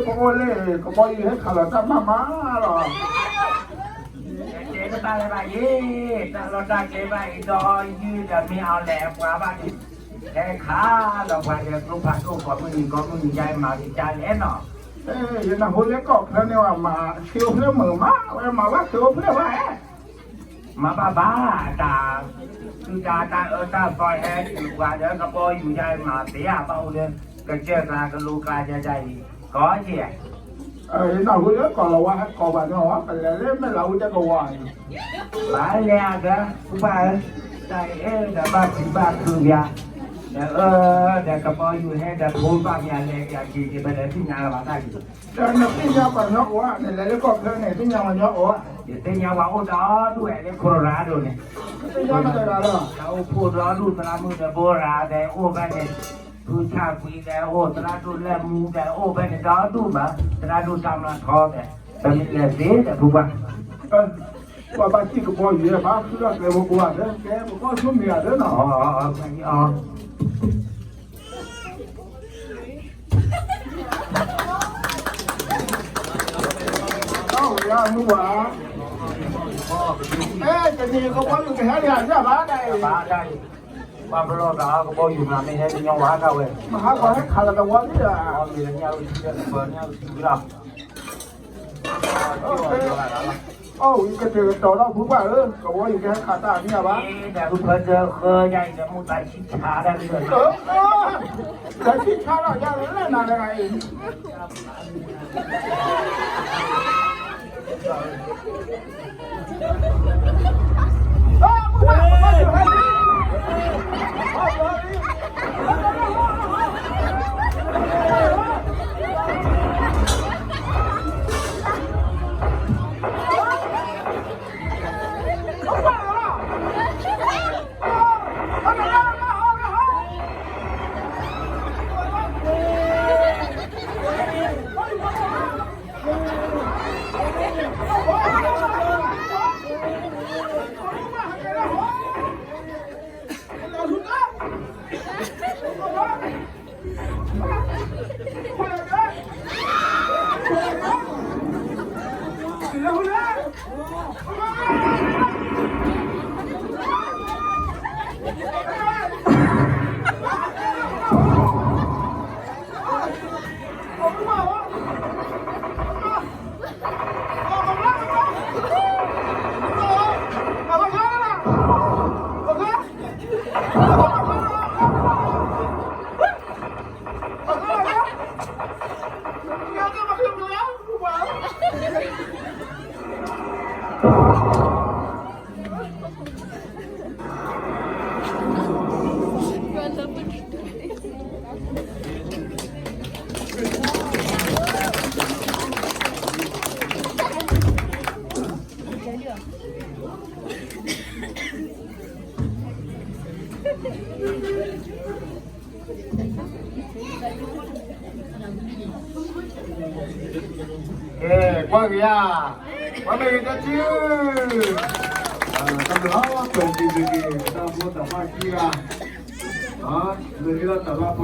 ပအိၣ်လၢ ကဘီယူၤဟဲခးလီၤတၢ်မၤမၤလီၤ. တဲတဘၣ်လၢၤဘၣ်ယဲ, တၢ်လီၢ်တၢ်ကျဲဘၣ်အံၤ ဒီးယုၢ်ဒီးမ့ၢ်အီၤလဲၤအပှၤဘၣ်န့ၣ်, ဟဲခးလီၤပှၤဒီးကျိဖးဒိၣ် ကိးမုၢ်နံၤကိးမုၢ်နံၤ ယါမၤကဒါလဲၣ်နီၤ. ယနၢ်ဟူလၢကီၢ်ချၢန့ၣ် မၤဆံးအိၣ်ဖျဲၣ်မုာ်မး, အဝဲမၤဘၣ်ဆံးအိၣ်ဖျဲၣ်ဘၣ်ဧါ. မၤဘၣ်ဘၣ်တၢ်, သုတၢ်တၢ်အၢတၢ်သီဟဲတုၤပှၤဒီးကဘီယူၤယါမၤသ့ဧါ ဘၣ်အိၣ်လၢ ကစၢၢ်ကျါကလိကျါယါယါအံၤ, ကီက့ၤ ယနၢ်ဟူလၢကီၢ်လီၤဝါဟဲကီၢ်ဘၣ်န့ၣ် ပလဲၤလၢမဲၢ်လးဝံၤတကဝီၤအံၤ, ဘၣ်လဲၤအက, ပှၤဧၢ, တၢ်အံၤအဲၣ်ဒီးဘၣ်ဖံးဘၣ်ဖုးယါ, ဒီးအၢ, ဒီးကဘီယူၤဟဲဒီးဖိဘၣ်မၠးလဲၤယၤက့ၤက့ၤ ပလဲၤသ့ၣ်ညါလၢၤဘၣ်တၢ်အံၤ, ဒီးနသ့ၣ်ညါပှၤညီအိၣ်ဧါ, နလဲၤလၢကီၢ်ချၢန့ၣ် သ့ၣ်ညါပှၤညီအိၣ်ဧါ. ယသ့ၣ်ညါပှၤအိၣ်ဒီဒူၣ်ဝဲလၢ Colorado န့ၣ်, သ့ၣ်ညါမတၤတဂၤလီၤ. တၢ်အိၣ်ဖှိၣ်ဒီဒူၣ် သရၣ်မုၣ်ဒီးဘိရၤဒီးအိၣ်ဖဲန့ၣ်, ဖုဆၣ်ကွံဒီးအိၣ် သရၣ်ဒိၣ်လဲၢ်မူဒီးအိၣ်ဖဲန့ၣ်ဒီဒူၣ်မး, သရၣ်ဒိၣ်တၢ်မျၢ်ထီဒီး ပမ့ၢ်လဲၤသ့ဒီးဖုပှၢ်, ပှၤဘၣ်စံၣ်ကဘီယူၤဘၣ် ဃုထီၣ်ကျဲဖိကိးဂၤဒဲး ကဲပကီၢ်ဆိမ့ၢ်ဂၤဒဲးနီၤ. တၢ်ဝဲဒၣ်မုၢ်ဝါ, အဲ တနံၤကဘီယူၤကဟဲယၤယၤဘၣ်တၢ်အံၤ, ဘၣ်ဘျီသးကဘီယူၤမး မ့ၢ်ဟဲကညီဝါဒၣ်ဝဲ, မဟါကီဟဲခးလီၤတဝီလံဧါ, အီၣ်ဝံၤကတဲာ်ကတီၤထီၣ်ဖုပှၢ်ဧၢ, ကဘီယူၤကဟဲခးတၢ်မ့ၢ်ဘၣ်, ဒီးဆံၣ်ဆါလီၤယၤလၢနၤလၢနၤအံၤ.ကဲ ကွၢ်က့ၤယၤ, ကွၢ်မ့ၢ်ဂ့ၤတၢ်ထံၣ်, တၢ်ဘျုးလီၤ ကွဲးစံးဘျုးက့ၤ တၢ်အိၣ်ဖှိၣ်သးပှၢ်ခံဂၤ, လၢဟ့ၣ်လီၤတၢ်ဘၣ်ဖိ